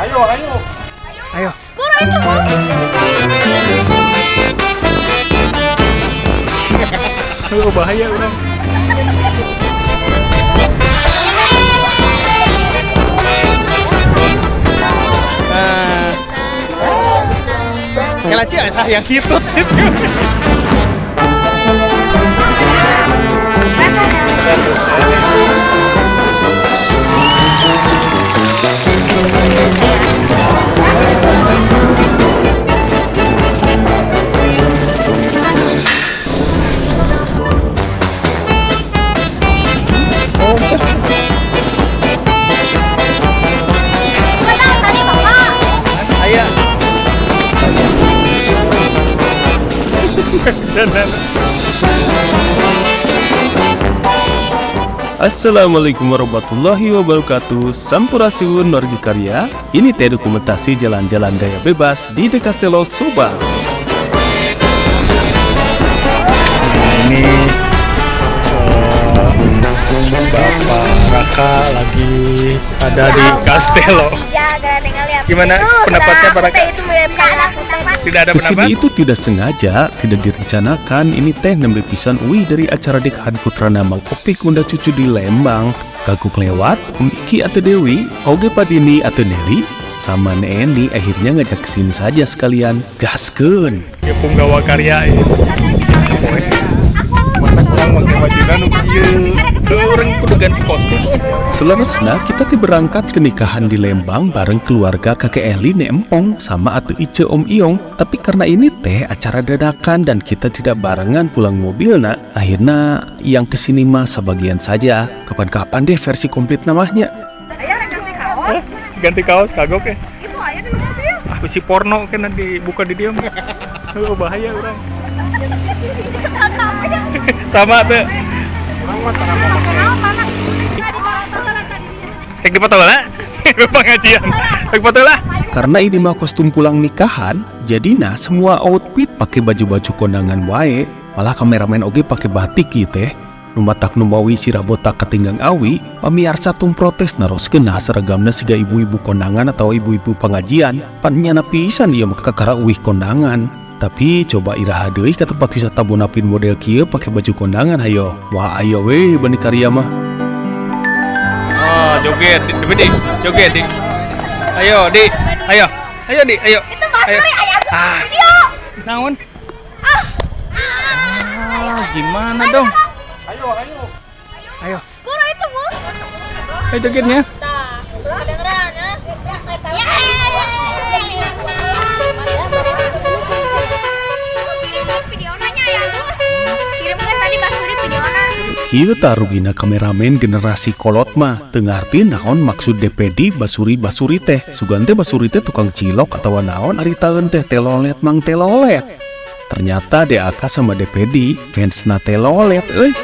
Ayo, ayo. Ayo. Buru itu, Bu. Oh, bahaya orang. Kelaci asah yang hitut itu. Assalamualaikum warahmatullahi wabarakatuh. Sampurasun wargi karya. Ini teh dokumentasi jalan-jalan gaya bebas di De Castello Subang. Ini Bapak Raka lagi ada di Castello. Gimana pendapatnya Pak Raka? Tidak ada pendapat? Kesini itu tidak sengaja, tidak direncanakan. Ini teh nembe pisan uih dari acara nikahan putrana Mang Opik unda cucu di Lembang. Kaguk lewat, Om Iki atau Dewi, Oge Padini atau Nelly, sama Neni akhirnya ngajak kesini saja sekalian. Gaskeun. Ya punggawa karya ya. Orang kudu ganti kostum. Selerusna kita ti berangkat ke nikahan di Lembang bareng keluarga kakek Eli Nempong sama atau Ice Om Iong. Tapi karena ini teh acara dadakan dan kita tidak barengan pulang mobil nak, akhirnya yang kesini mah sebagian saja. Kapan-kapan deh versi komplit namanya. Ayah ganti kaos. Ganti kaos kagok ya. Ibu ayah di mobil. Ah, si porno kena dibuka di dia. Oh, bahaya orang. Sama tuh. Tek dipoto lah. Pengajian. Tek foto lah. Karena ini mah kostum pulang nikahan, jadi nah semua outfit pakai baju-baju kondangan wae. Malah kameramen oge pakai batik ieu teh. Nu matak nu mawi sirah botak katinggang awi, pamiarsa tung protes naroskeun nah seragamna siga ibu-ibu kondangan atau ibu-ibu pengajian. Pan nyana pisan ieu mah kakara uih kondangan. Tapi coba iraha deui ka tempat wisata bonapin model kieu pakai baju kondangan hayo. Wah ayo we bani karya mah. Oh, joget, di, joget, di. Ayo, di. Ayo. Ayo, di. Ayo. Itu Mas Suri, ayah video. Naon? Ah, gimana dong? Ayo, ayo. Ayo. Buru itu, Bu. Ayo jogetnya. Kedengeran ya. Kieu tah rugina kameramen generasi kolot mah teu ngarti naon maksud DPD basuri-basuri teh. Sugan teh basuri teh tukang cilok atawa naon ari taeun teh telolet mang telolet. Ternyata DAK sama DPD fansna telolet euy.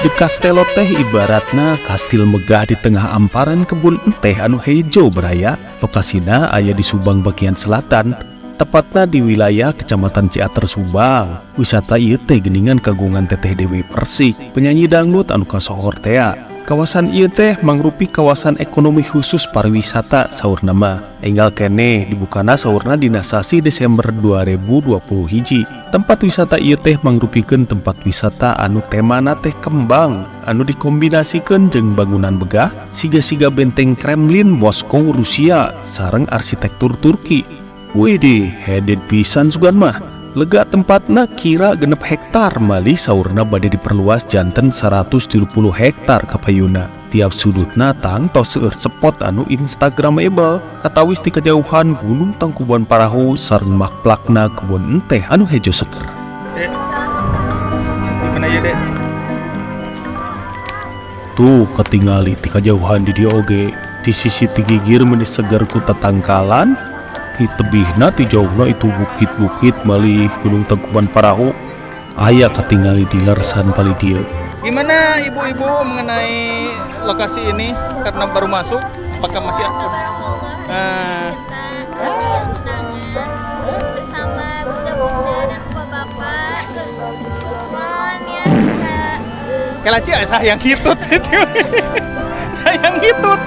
De Castello teh ibaratna kastil megah di tengah amparan kebun teh anu hejo beraya. Lokasina aya di Subang bagian selatan, tepatna di wilayah Kecamatan Ciater Subang. Wisata ieu teh geuningan kagungan Teteh Dewi Persik, penyanyi dangdut anu kasohor tea. Kawasan ieu teh mangrupi kawasan ekonomi khusus pariwisata saurna mah. Enggal keneh dibukana saurna dina sasi Desember 2020 hiji. Tempat wisata ieu teh mangrupikeun tempat wisata anu temana teh kembang anu dikombinasikeun jeung bangunan megah siga-siga benteng Kremlin Moskow Rusia sareng arsitektur Turki. Widih, headed pisan sugan mah. Lega tempatna kira 6 hektar malih saurna bade diperluas janten 170 hektar kapayuna. Tiap sudutna tangtos seueur spot anu instagramable. Katawis ti kejauhan Gunung Tangkuban Parahu sareng makplakna kebun enteh anu hejo seger. Gimana ya, Dek? Tuh ketingali ti kejauhan di dieu oge. Di sisi ti gigir meuni seger ku tatangkalan. Di tebihna ti jauhna itu bukit-bukit malih Gunung Tangkuban Parahu. Aya katingali di lersan palih dieu. Gimana ibu-ibu mengenai lokasi ini karena baru masuk, apakah masih bersama bunda-bunda dan bapak-bapak ke Kela cia sayang hitut sayang hitut.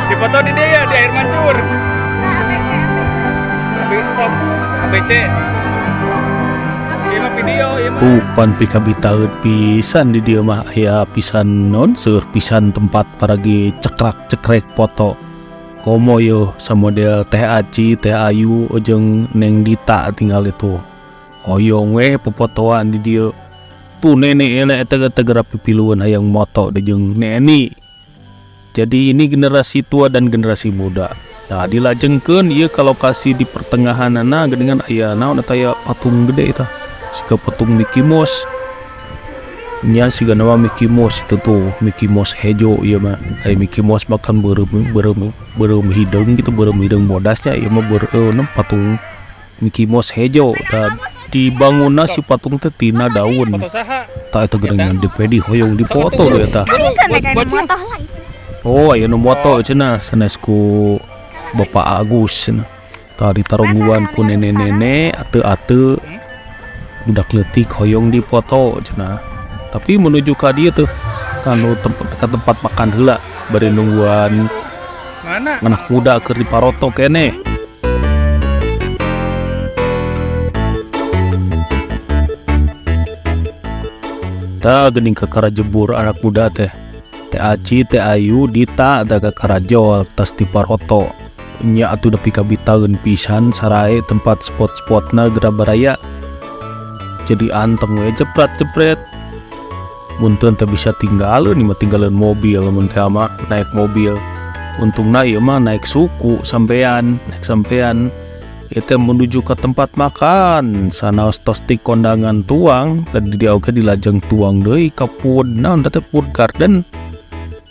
Dipoto di dia ya, di air mancur. ABC. Ieu mah video, ieu mah. Tuh pan pikabitaeun pisan di dieu mah aya pisan non seueur pisan tempat paragi cekrak-cekrek foto. Komo yo samodel Teh Aci, Teh Ayu jeung Neng Dita tinggal itu. Hoyong we popotoan di dieu. Tuh nenek elek eta tegera pipilueun hayang moto deui jeung Neni. Jadi ini generasi tua dan generasi muda. Nah, dilajengkeun ieu ka lokasi di pertengahanana geuningan aya naon eta aya patung gede eta. Siga patung Mickey Mouse. Nya siga nama Mickey Mouse itu tuh, Mickey Mouse hejo ieu mah. Ai Mickey Mouse makan beureum beureum beureum hideung gitu, beureum hideung modasnya ieu mah beureum patung Mickey Mouse hejo. Da dibangunna si patung teh tina daun. Foto saha? Tah eta geuningan di hoyong dipoto we eta. Bocil. Oh, aya nu moto cenah sanes ku Bapak Agus cenah. Tah ditarungguan ku nenek-nenek ate-ate budak leutik hoyong dipoto cenah. Tapi menuju ka dieu tuh kanu tempat ka tempat makan heula bari nungguan Mana? anak muda keur diparoto keneh. Tah geuning kakara jebur anak muda teh. Teh Aci, Teh Ayu, Dita teh kakara jol tas diparoto. Nya atuh nepi ka bitaeun pisan sarae tempat spot-spotna geura baraya. Jadi anteng we jepret-jepret. Mun teu teh bisa tinggalin, mah tinggalin mobil mun teh mah naik mobil. Untungna ieu mah naik suku sampean, naik sampean. Ieu teh menuju ke tempat makan. Sanaos tos ti kondangan tuang, tadi dia oge dilajeng tuang deui ka food naon teh food garden.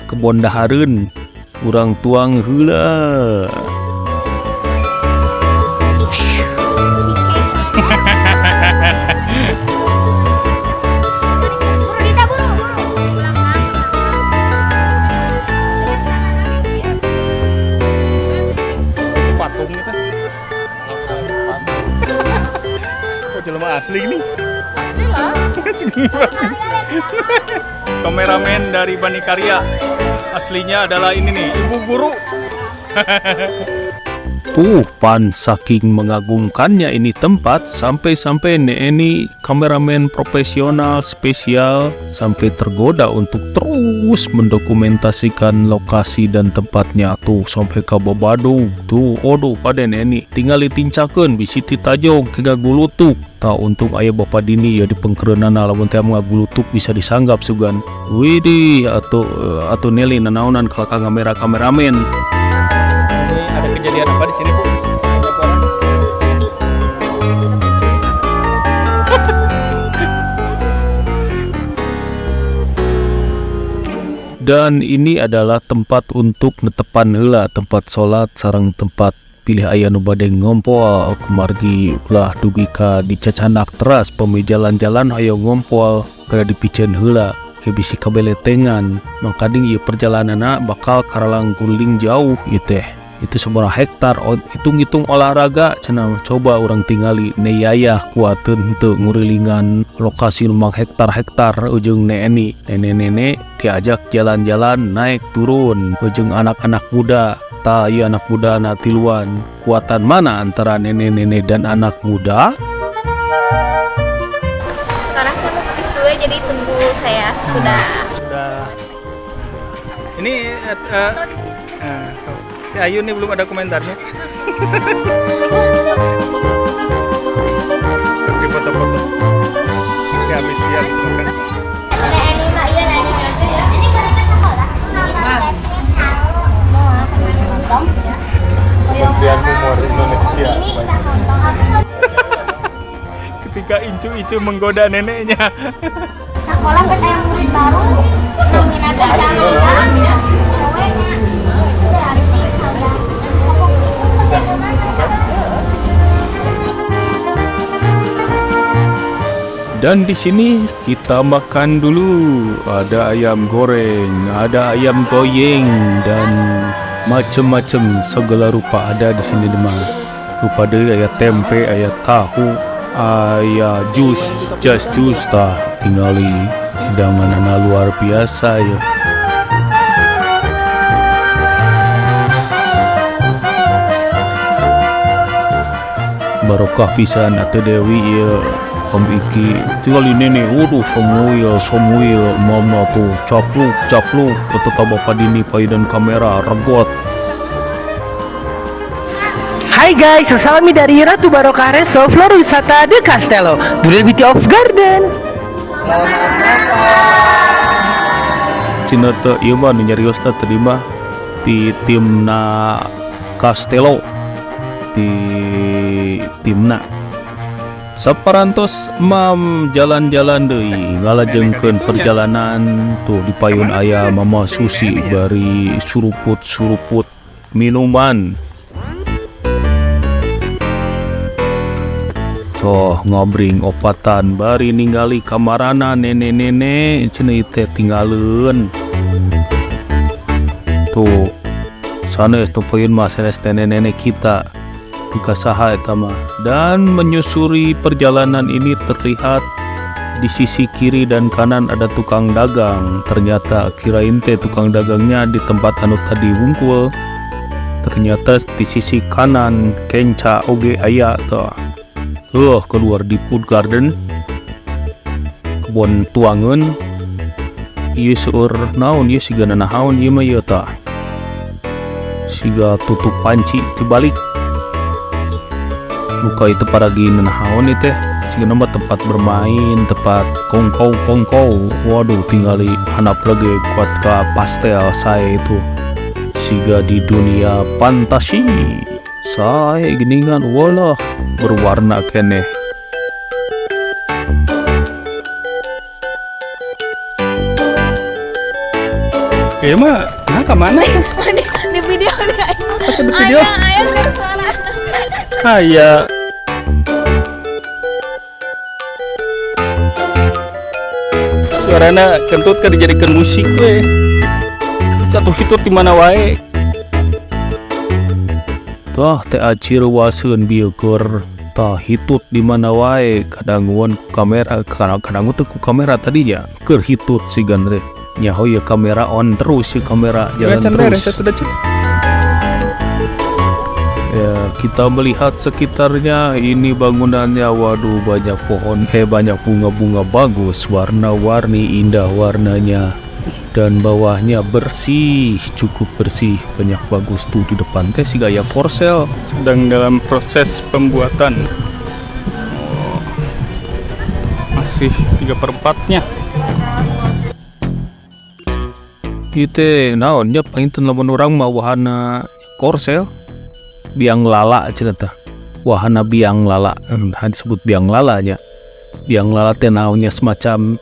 Kebon dahareun. Urang tuang heula. Buru Dita buru. Patung itu. Kok jelema asli nih? Asli lah. Kameramen dari Bani Karya. Aslinya adalah ini nih, ibu guru. Tuh pan saking mengagumkannya ini tempat sampai-sampai ini kameramen profesional spesial sampai tergoda untuk terus mendokumentasikan lokasi dan tempatnya tuh sampai ke Babadung tuh oduh pada ini tinggal ditincakeun bisi titajong ke gulutuk. Tah untung aya Bapak Dini ya di pengkereunana lamun teh ngagulutuk bisa disanggap sugan. Widih atuh Nelly nanaonan ka kamera kameramen. Ini ada kejadian apa di sini, Bu? Banyak orang. Dan ini adalah tempat untuk netepan heula, tempat sholat sareng tempat pilih aya nu bade ngompol kumargi ulah dugi ka dicacanak teras pemi jalan-jalan hayo ngompol kada dipiceun heula ke bisi kabeletengan mangkading ieu perjalananna bakal karalang guling jauh ieu teh. Itu sabaraha hektar hitung-hitung olahraga cenah coba urang tingali neyayah kuateun henteu ngurilingan lokasi lumang hektar-hektar ujung neeni nenek-nenek diajak jalan-jalan naik turun ujung anak-anak muda. Tah ieu anak muda na tiluan kuatan mana antara nenek-nenek dan anak muda? Sekarang saya mau pipis dulu ya, jadi tunggu saya sudah. Sudah. Ini Atau di sini. So. Teh Ayu nih belum ada komentarnya. Sampai foto-foto. Oke, habis ya, habis makan. Ini mereka sekolah. Kementerian Humor Indonesia. Ketika Incu-Incu menggoda neneknya. Sekolah kan ada murid baru. Minatnya jangan ceweknya. Dan di sini kita makan dulu. Ada ayam goreng, ada ayam goyeng, dan Macem-macem segala rupa ada di sini mah. Rupa deui aya tempe, aya tahu, aya jus, jas jus tah tingali hidanganana luar biasa ya. Barokah pisan Ate Dewi ieu Om Iki. Tingali nenek, waduh Samuel, Samuel, mama tuh capluk, capluk, tetap Bapak Dini payudan kamera regot. Hai guys, salami dari Ratu Barokah Resto Flor Wisata The Castello, The Beauty of Garden. Cina teh ieu mah nu nyariosna tadi mah ti timna Castello, ti timna. Saparantos mam jalan-jalan deui ngalajengkeun perjalanan tuh di payun aya Mama Susi bari suruput-suruput minuman. Tuh ngabring opatan bari ningali kamarana nenek-nenek cenah teh tinggaleun. Tuh sanes tuh payun mah sanes nenek-nenek kita duka saha eta mah. Dan menyusuri perjalanan ini terlihat di sisi kiri dan kanan ada tukang dagang. Ternyata kirain teh tukang dagangnya di tempat anu tadi wungkul. Ternyata di sisi kanan kenca oge aya tuh. Keluar di food garden kebon tuangeun. Ieu seueur naon ieu siga nanahaon ieu mah ieu tah. Siga tutup panci tibalik. Luka itu paragi nanahaon ieu teh. Siga nama tempat bermain, tempat kongkow-kongkow. Waduh, tingali handap lagi kuat ka pastel saya itu. Siga di dunia fantasi. Saya geningan walah berwarna keneh. Iya mah, nah kemana ya? Di video deh. Di video. Ayah, ayah suara. Ayah. Suarana kentut kan dijadikan musik we. Jatuh hitut di mana wae. Tah teh acir waseun bieu keur tah hitut di mana wae kadanguan ku kamera, kadangu teh ku kamera tadinya keur hitut sigan teh. Nyaho ya kamera on terus ya kamera jalan terus. Ya, kita melihat sekitarnya ini bangunannya, waduh banyak pohon, banyak bunga-bunga bagus, warna-warni indah warnanya. Dan bawahnya bersih, cukup bersih, banyak bagus tuh di depan teh si gaya korsel. Sedang dalam proses pembuatan. Oh, masih 3/4-nya. Itu naonnya panginten lamun urang mah wahana korsel biang lala cenah tah. Wahana biang lala, disebut biang lala nya. Biang lala teh naonnya semacam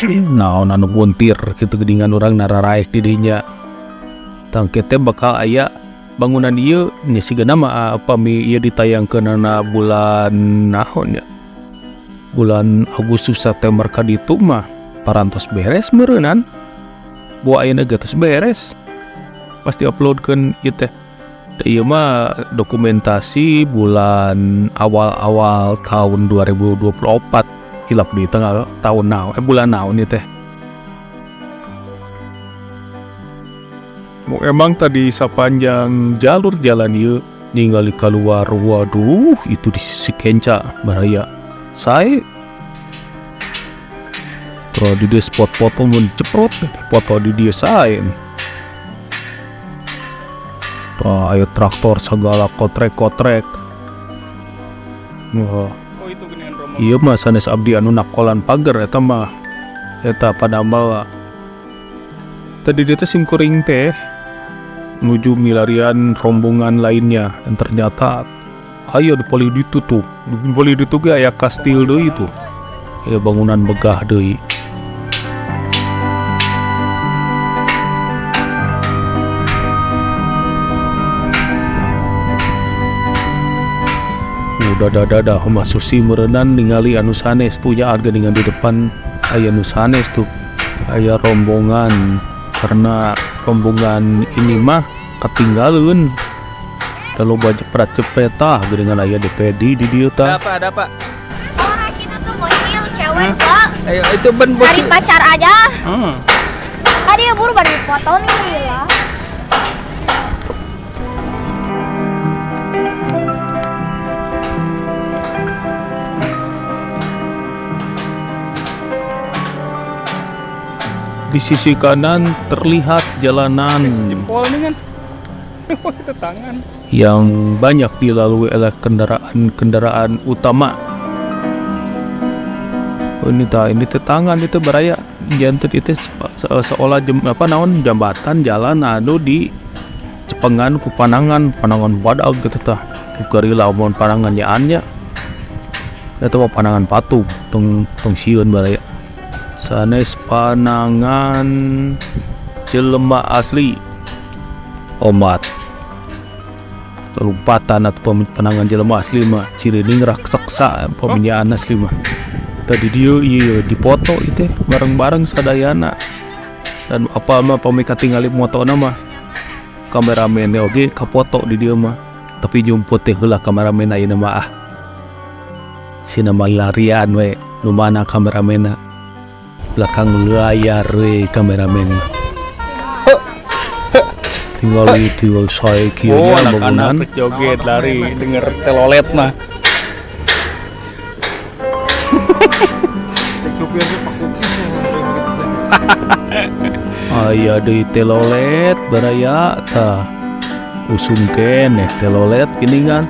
naon anu buntir gitu geuningan urang nararaek di dinya. Tangke teh bakal aya bangunan ieu nya sigana mah upami ieu ditayangkeunana bulan naon nya. Bulan Agustus September ka ditu mah parantos beres meureunnan. Boa ayeuna ge tos beres. Pasti uploadkeun ieu teh. Da ieu mah dokumentasi bulan awal-awal tahun 2024. Hilap di tengah tahun naon, bulan naon ieu teh. Emang tadi sepanjang jalur jalan ieu ningali keluar, waduh itu di sisi kenca baraya. Sae kalau di dia spot foto mun ceprot foto di dia sae. Tah ayo traktor segala kotrek-kotrek. Wah. Iya mah sanes abdi anu nakolan pager eta mah. Eta padamel. Tadi dia teh simkuring teh menuju milarian rombongan lainnya dan ternyata ayo di poli ditutup. Di poli ditutup ge aya kastil deui tuh. Aya bangunan megah deui. Dadah-dadah Mama Susi meureunan ningali anu sanes tuh ya geuningan di depan aya nu sanes tuh aya rombongan karena Rombongan ini mah ketinggalan. Da loba jepret-jepret tah geuningan aya DPD di dieu Ada tah. apa? Ada apa? Orang itu tuh bocil, cewek kok. Ayo itu ben Cari bocil. pacar aja. Tadi ya buru baru dipoto nih lah. Di sisi kanan terlihat jalanan Jempol nih kan. Oh, itu tangan. yang banyak dilalui oleh kendaraan-kendaraan utama. Oh, ini ta, ini teh tangan itu baraya janten itu seolah jem, apa naon jambatan jalan anu di cepengan ku panangan, panangan badag gitu tah. Ku lamun panangan nyaan nya. Eta mah panangan patung tong tong sieun baraya. Sanes panangan jelema asli. Omat lompatan atau panangan jelema asli mah cirining raksasa peminyaan asli mah. Tadi dia iya dipoto itu bareng-bareng sadayana dan apa mah pami katingali motona mah kameramen oge kapoto di dieu mah, tapi jumput teh heula kameramen ayeuna mah, ah sina mah larian we nu mana kameramenna, belakang layar we kameramen tinggal tinggal saya kieu Oh, nya bangunan. anak-anak rek joget lari denger telolet mah. Supirnya Pak Kukis yang Aya deui telolet baraya tah, usum keneh telolet geuningan.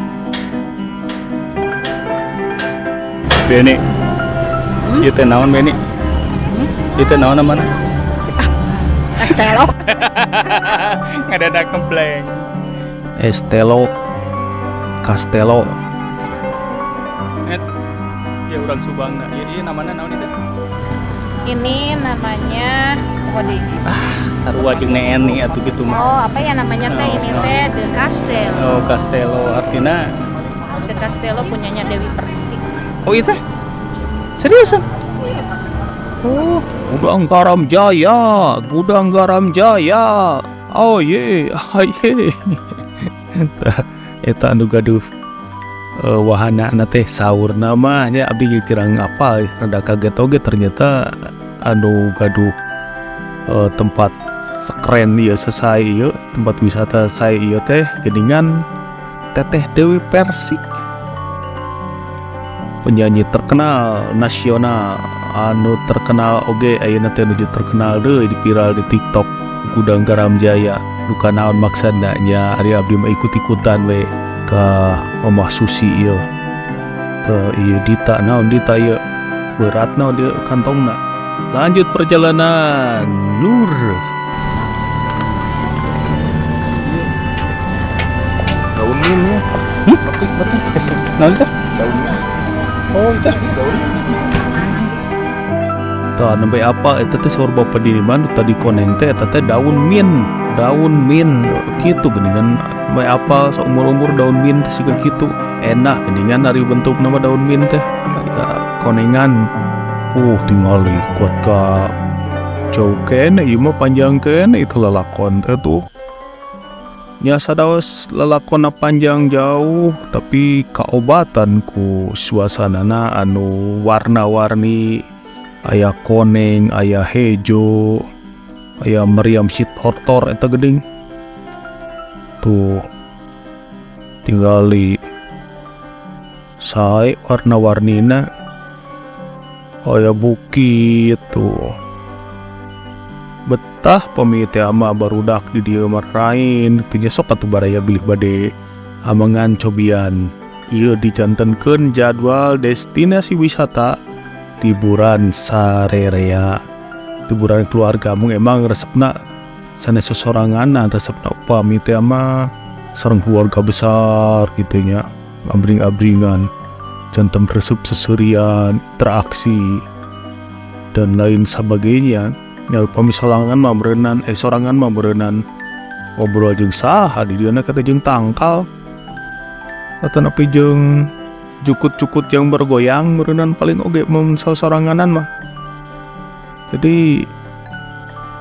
Beni. Ieu teh naon, Beni? Ieu teh naon namana? Castello. Ngadadak ngeblank. Estelo Castello. Et, ya urang Subang na. Ieu ieu namana naon ieu teh? Ini namanya apa deh? Sarua jeung Neeni atuh kitu mah. Oh, apa ya namanya teh Oh, ini oh. teh The Castello. Oh, Castello artinya The Castello punyanya Dewi Persik. Oh, ieu teh? Seriusan? Oh, Gudang Garam Jaya, Gudang Garam Jaya. Oh ye, oh ye. Eta, eta anu gaduh wahana na teh saurna mah nya, abdi ge kirang apal, rada kaget oge ternyata anu gaduh tempat sekeren ieu, sesai ieu tempat wisata sae ieu teh geuningan Teteh Dewi Persik, penyanyi terkenal nasional anu terkenal oge ayeuna teh nuju terkenal deui di viral di TikTok. Gudang Garam Jaya duka naon maksudna nya, ari abdi mah ikut-ikutan we. Ka Omah Susi ieu teu ieu Dita naon, Dita ieu berat naon dia kantongna. Lanjut perjalanan Nur. Daun ini. Batik, batik. Naon teh? Daunnya. Oh, itu. Daun. Tah nembe apa eta teh, saur Bapak Diniman tadi koneng teh eta teh daun mint, daun mint kitu geuningan. Nembe apa saumur-umur daun mint teh siga kitu, enak geuningan ari bentuk nama daun mint teh ya, konengan. Tingali kuat ka jauh keneh ieu mah, panjang keneh itu lalakon teh tuh nya. Sadaos lalakonna panjang jauh tapi kaobatan ku suasanana anu warna-warni, aya koneng, aya hejo, aya meriam si tortor eta geuning tuh. Tingali sae warna-warnina, aya bukit tuh. Betah pami teh ama barudak di dieu mah rain teu nya. Sok atuh baraya bilih bade amengan cobian ieu, dijantenkeun jadwal destinasi wisata liburan sarerea, liburan keluarga. Mung emang resepna sanes sosoranganan, resepna upami teh mah sareng keluarga besar gitu nya, abring-abringan janten resep seserian, interaksi dan lain sebagainya ya. Upami sorangan mah meureunan, sorangan mah meureunan ngobrol jeung saha di dieu kata, jeung tangkal atau nepi jeung jukut-jukut yang bergoyang meureunan paling oge mun soranganan mah. Jadi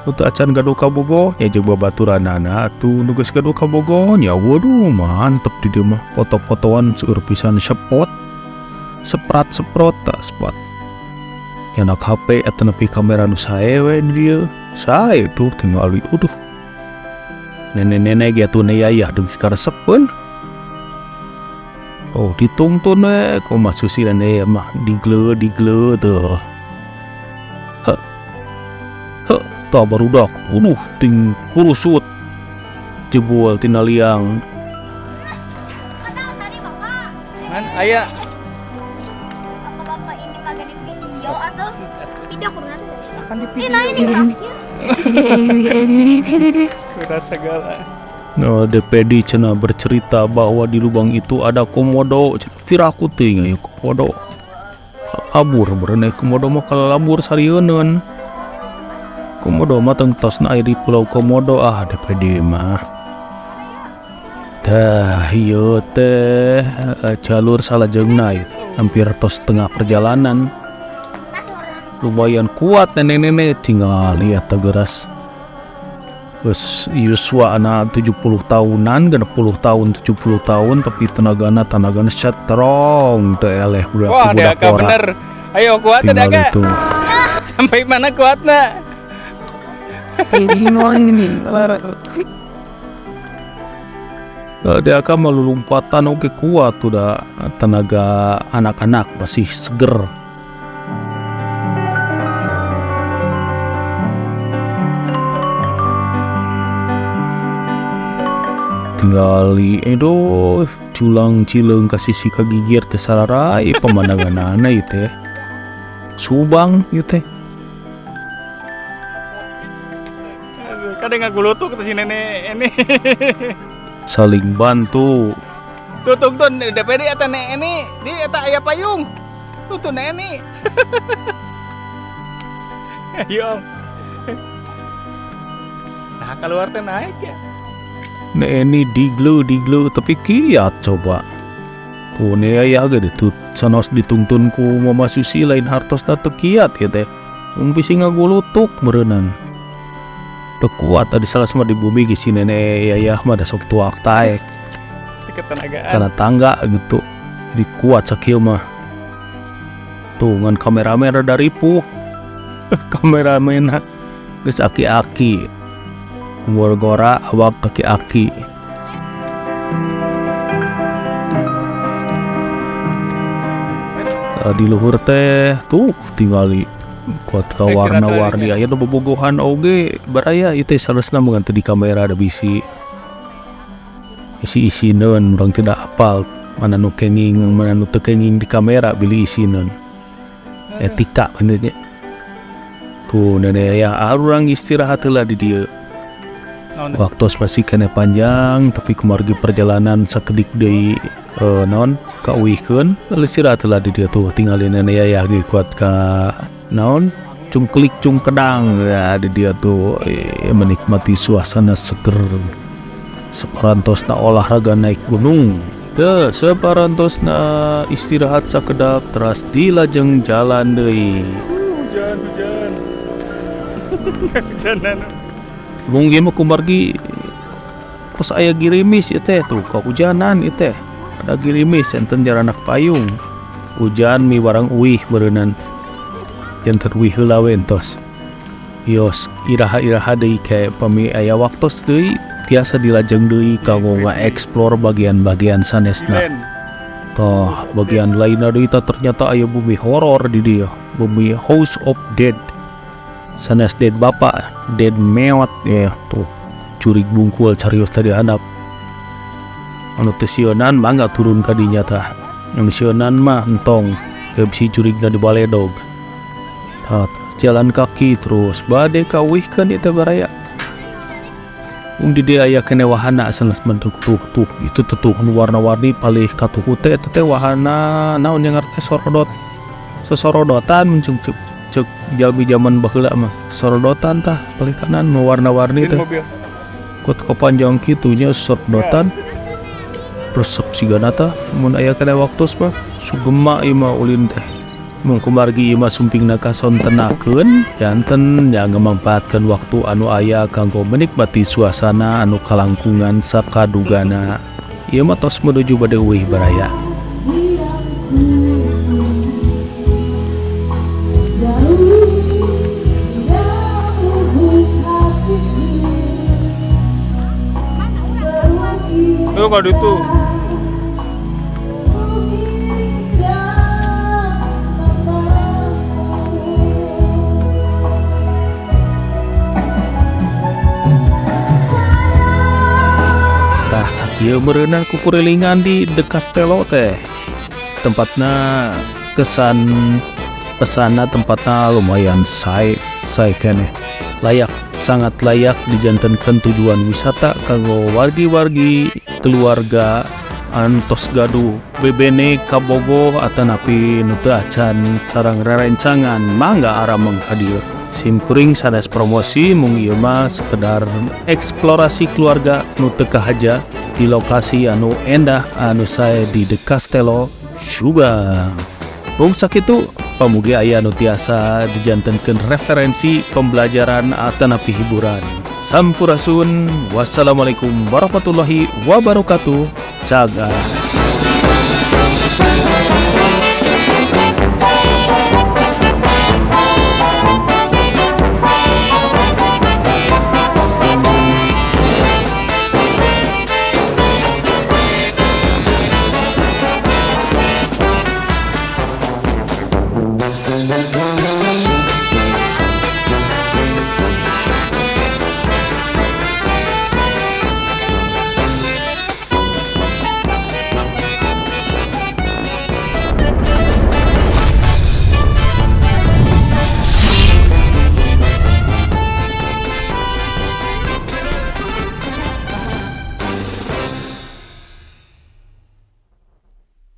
Nu teu acan gaduh kabogoh nya jeung babaturanana atuh nu geus gaduh kabogoh nya waduh mantep di dieu mah foto-fotoan seueur pisan spot. Seprat-seprot tah spot. Nyanak HP eta nepi kamera nu sae we di dieu. Sae tuh tingali uduh. Nenek-nenek ge atuh yayah dugi karesepeun. Oh ditungtun we kumaha Susi dan yayah mah digle digle tuh. Heh. Heh, tah barudak uduh ting kurusut. Jebol tina liang. Man aya bapak ini mah di video atau video kurang kan di video. Nah, ini keras keras segala. No, DPD cenah bercerita bahwa di lubang itu ada komodo. Piraku teuing aya komodo. Kabur bereneh komodo mah kalabur sarieun. Komodo mah tengtosna aya di pulau Komodo ah DPD mah. Dah ieu teh jalur salajengna ieu. Hampir tos setengah perjalanan. Lumayan kuat nenek-nenek tinggal lihat tegeras. Geus yuswa anak 70 tahunan, 60 tahun, 70 tahun tapi tenagana strong teu eleh budak. Wah, budak Deka bener. Ayo kuat Deka. Sampai mana kuatna? Deka mah lulumpatan oke kuat udah tenaga anak-anak masih seger. Tinggali edo culang cileung ka sisi ka gigir teh sararai pemandanganana ieu teh. Subang ieu teh. Kadang ngagulutuk teh si nenek ini. Saling bantu. Tuh tuh tuh DPD eta nenek ini, di eta aya payung. Tuh tuh nenek. Ayo. Nah keluar teh naik ya. Ini diglu diglu tapi kiat coba. Tuh nih ya gede tuh sanos ditungtun ku Mama Susi lain hartos na teu kiat ya teh. Mung bisi ngagulutuk meureunan. Teu kuat tadi salah semua di bumi ge si nenek yayah mah da sok tuak taek. Ketenagaan. Karena tangga gitu. Jadi kuat sakieu mah. Tuh ngan kameramen rada ripuh. Kameramen geus aki-aki. Umur gora awak kaki-aki. Di luhur teh tuh tingali kuat ka warna-warni aya nu bobogohan oge baraya ieu teh sanesna mun teu di kamera ada bisi isi-isineun urang tidak apal mana nu kenging mana nu teu kenging di kamera bilih isineun etika bener nya. Tuh nenek ya urang istirahat heula di dieu. Waktu masih kena panjang tapi kumargi perjalanan sakedik deui naon kauihkeun istirahat heula di dieu tuh tingali nenek yayah ge kuat ka naon cungklik cungkedang ya di dieu tuh menikmati suasana seger separantosna olahraga naik gunung teu separantosna istirahat sakedap teras dilajeng jalan deui. Hujan hujan hujanan. Mungkin mah kumargi tos aya girimis ieu teh tuh kahujanan ieu teh ada girimis enten jaranak payung hujan miwarang uih beureunan janten uih heula we entos ios iraha-iraha deui kae pami aya waktos deui tiasa dilajeng deui kanggo ngaeksplor bagian-bagian sanesna. Tah bagian lainna deui tah ternyata aya bumi horor di dieu, bumi House of Dead. Sanes dead bapak, dead meot ya tuh curig bungkul carios tadi handap. Anu teu sieunan mangga turun ka dinya tah. Anu sieunan mah entong teu bisi curigna di baledog. Tah jalan kaki terus bade kawihkeun ieu teh baraya. Di dieu aya keneh wahana sanes bentuk tuh tuh itu tuh nu warna-warni palih katuhu teh eta teh wahana naon yang ngarti sorodot. Sosorodotan mencung cek cek jalmi zaman baheula mah sorodotan tah palih kanan nu warna-warni teh. Kuat kepanjang kitu nya sorodotan. Resep sigana tah mun aya keneh waktu mah sugema ieu mah ulin teh. Mung kumargi ieu mah sumpingna kasontenakeun, janten nya ngamangpaatkeun waktu anu aya kanggo menikmati suasana anu kalangkungan sakadugana. Ieu mah tos menuju bade euwih, baraya. Tuh kalau itu. Tah, sakieu meureunan kukurilingan di De Castello teh. Tempatna, kesan pesana tempatna lumayan sae, sae keneh. Layak, sangat layak dijantenkeun tujuan wisata kanggo wargi-wargi, keluarga anu tos gaduh bebene kabogoh atanapi nu teu acan sareng rerencangan, mangga arameng ka dieu. Sim kuring sanes promosi, mung ieu mah sekedar eksplorasi keluarga nu teu kahaja di lokasi anu endah anu sae di De Castello, Subang. Mung sakitu, pamugi aya nu tiasa dijantenkeun referensi pembelajaran atanapi hiburan. Sampurasun, wassalamualaikum warahmatullahi wabarakatuh. Cagar.